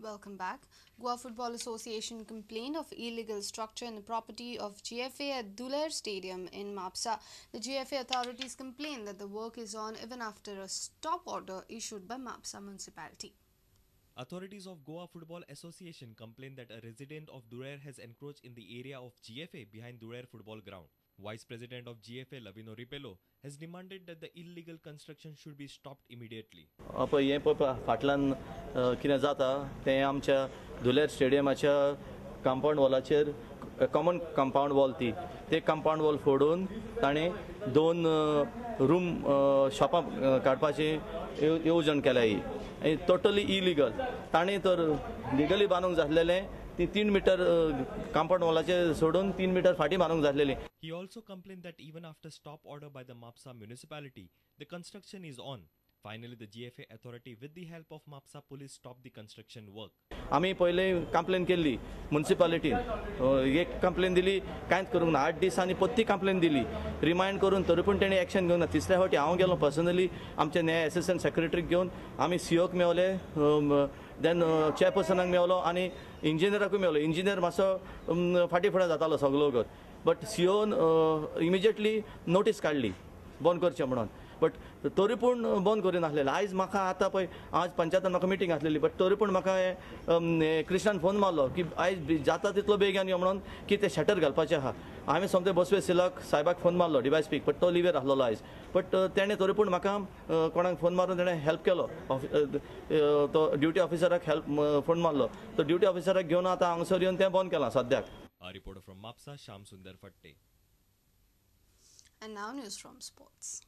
Welcome back. Goa Football Association complained of illegal structure in the property of GFA at Dulher Stadium in Mapsa. The GFA authorities complained that the work is on even after a stop order issued by Mapsa municipality. Authorities of Goa Football Association complained that a resident of Dulher has encroached in the area of GFA behind Dulher football ground. Vice President of GFA Lavino Ripello has demanded that the illegal construction should be stopped immediately. पळय हें पळय फाटल्यान कितें जाता तें आमच्या Duler स्टेडियमाच्या compound वॉलाचेर common compound wall ती ते कंपाउंड वॉल फोडून ताणें 2 रूम शॉपां काडपाची येवजण केल्या. ही टोटली इलिगल. ताणें तर लिगली बांदूंक जाल्लेलें ती 3 मिटर कंपाउंड वॉलाचे सोडून 3 मिटर फाटीं बांदूंक जाल्लेली. He also complained that even after stop order by the Mapsa municipality, the construction is on. Finally, the GFA authority with the help of Mapsa police stopped the construction work. आमी पयले complain केल्ली मुन्सिपालिटीन, एक complain दिली, कांयच करूंक ना. 8 दिसांनी परती कंप्लेन दिली, रिमायंड करून, तरी पूण तेणी एक्शन घेवंक ना. तिसऱ्या फावटी हांव गेलो पर्सनली आमच्या न्याय एसिस्टंट सेक्रेटरीक घेवन, आमी सीओक मेवले, देन चेअरपर्सनाक मेवलो आनी इंजिनियराकूय मेवलो. इंजिनियर मातसो फाटीं फुडें जातालो सगलो वगत, बट सीओन इमिजिएटली नोटीस काडली बंद करचें म्हणून, बट तरी पूण बंद करिनासलें. आयज म्हाका आतां पळय आज पंचायतान म्हाका मिटींग आसलेली, बट तरी पूण म्हाका कृष्णान फोन मारलो की आयज जाता तितलो बेगीन यो म्हणून की ते शटर घालपाचें आहा. हांवें सोमतें बसवे सिलाक साहेबाक फोन मारलो डिवायस पीक, बट तो लिवेर आसलेलो आयज, बट तेणें तरी पूण म्हाका कोणाक फोन मारून तेणें हेल्प केलो. तो ड्युटी ऑफिसराक हेल्प फोन मारलो, तो ड्युटी ऑफिसराक घेवन आतां हांगासर येवन तें बंद केलां सद्याक. A reporter from Mapsa, Sham Sundar Fatte. And now news from sports.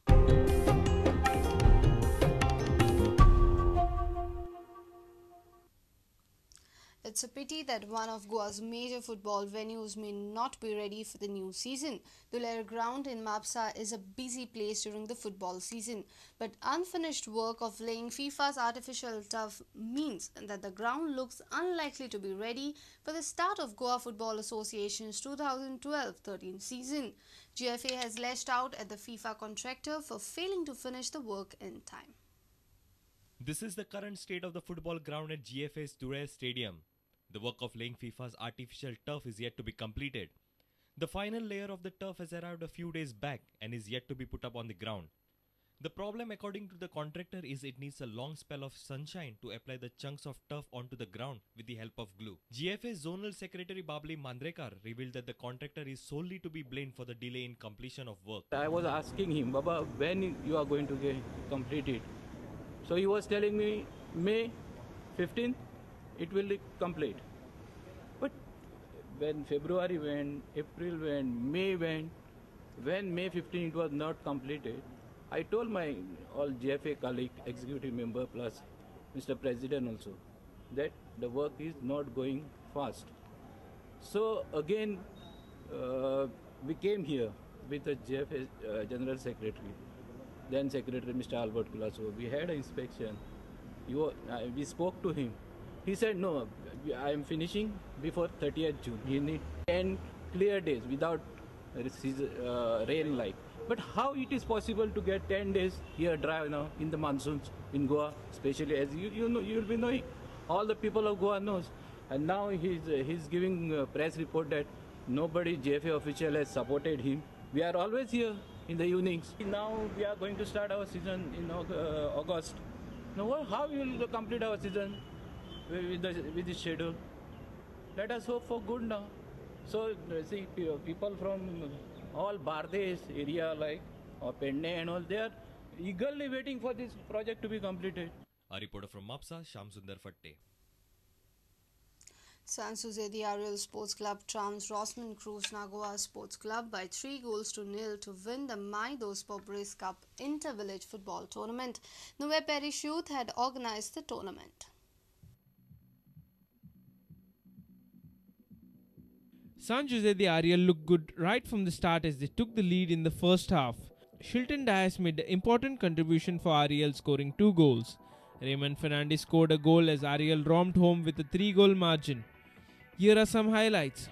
It's a pity that one of Goa's major football venues may not be ready for the new season. Dulher ground in Mapsa is a busy place during the football season. But unfinished work of laying FIFA's artificial turf means that the ground looks unlikely to be ready for the start of Goa Football Association's 2012-13 season. GFA has lashed out at the FIFA contractor for failing to finish the work in time. This is the current state of the football ground at GFA's Dulher Stadium. The work of laying FIFA's artificial turf is yet to be completed. The final layer of the turf has arrived a few days back and is yet to be put up on the ground. The problem, according to the contractor, is it needs a long spell of sunshine to apply the chunks of turf onto the ground with the help of glue. GFA Zonal Secretary Babli Mandrekar revealed that the contractor is solely to be blamed for the delay in completion of work. I was asking him, Baba, when you are going to get complete it? So he was telling me May 15th it will be complete. But when February went, April went, May went, when May 15 it was not completed, I told my all GFA colleague, executive member plus Mr. President also, that the work is not going fast. So again we came here with the GFA General Secretary, then Secretary Mr. Albert Colaco. We had an inspection. We spoke to him. He said, no, I am finishing before 30th June. He need 10 clear days without rain like. But how it is possible to get 10 days here dry now in the monsoons in Goa, especially as you know, you will be knowing, all the people of Goa knows. And now he's giving a press report that nobody GFA official has supported him. We are always here in the evenings. Now we are going to start our season in August. Now how we will complete our season with the schedule? Let us hope for good now. So see, people from all Bardes area like or Penne and all, they are eagerly waiting for this project to be completed. A reporter from Mapsa, Sham Sundar Fatte. San Jose de Ariel Sports Club trounced Rosman Cruz Nagoa Sports Club by 3-0 to win the My Dos Pobres Cup Inter-Village Football Tournament. Nuvem Parish Youth had organized the tournament. San Jose de Ariel looked good right from the start as they took the lead in the first half. Shilton Dias made an important contribution for Ariel, scoring 2 goals. Raymond Fernandez scored a goal as Ariel romped home with a 3-goal margin. Here are some highlights.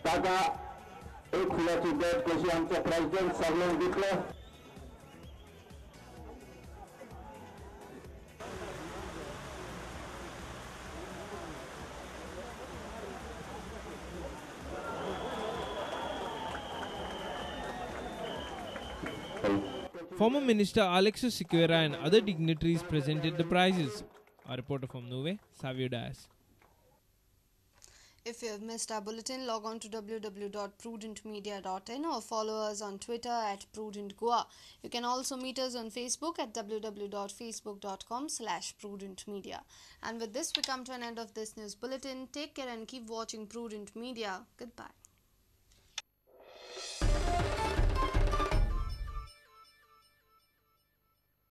ताका एक फुलाची भेट कशी आमचे president सगळ्यांक दितले. Former Minister Alexio Sequeira and other dignitaries presented the prizes. Our reporter from Nuvem, Savio Dias. If you have missed our bulletin, log on to www.prudentmedia.in or follow us on Twitter at prudentgoa. You can also meet us on Facebook at www.facebook.com/prudentmedia. And with this, we come to an end of this news bulletin. Take care and keep watching Prudent Media. Goodbye.